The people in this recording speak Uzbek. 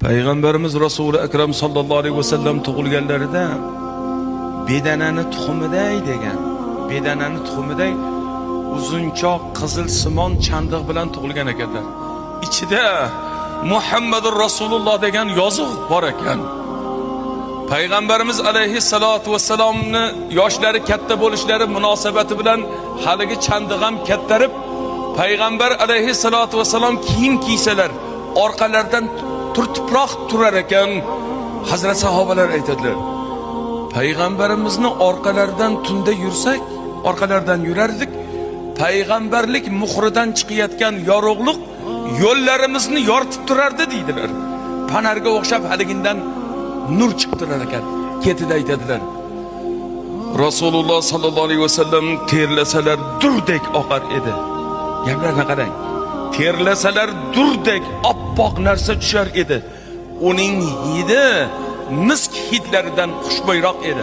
Payg'ambarimiz Rasuli Akram sallallohu alayhi vasallam tug'ilganlarida bedanani tuxumiday degan, bedanani tuxumiday uzunchoq qizil simon chandiq bilan tug'ilgan ekanlar. Ichida Muhammadur Rasululloh degan yozuv bor ekan. Payg'ambarimiz alayhissalotu vassalomni yoshlari katta bo'lishlari munosabati bilan haligi chandiq ham kattarib, payg'ambar alayhissalotu vassalom kiyim kiysalar, orqalaridan turtibroq turar ekan. Hazrat sahobalar aytadilar: Payg'ambarimizni orqalaridan tunda yursak, orqalaridan yurardik, payg'ambarlik muhridan chiqayotgan yorug'liq yo'llarimizni yoritib turardi deydilar. Panarga o'xshab haligindan nur chiqib turar ekan. Ketida aytadilar: Rasululloh sallallohu alayhi vasallam terlasalar durdek oqar edi. Gaplarni qarang. Terlasalar durdek oppoq narsa tushar edi. Uning hidi misk hidlaridan xushbo'yroq edi.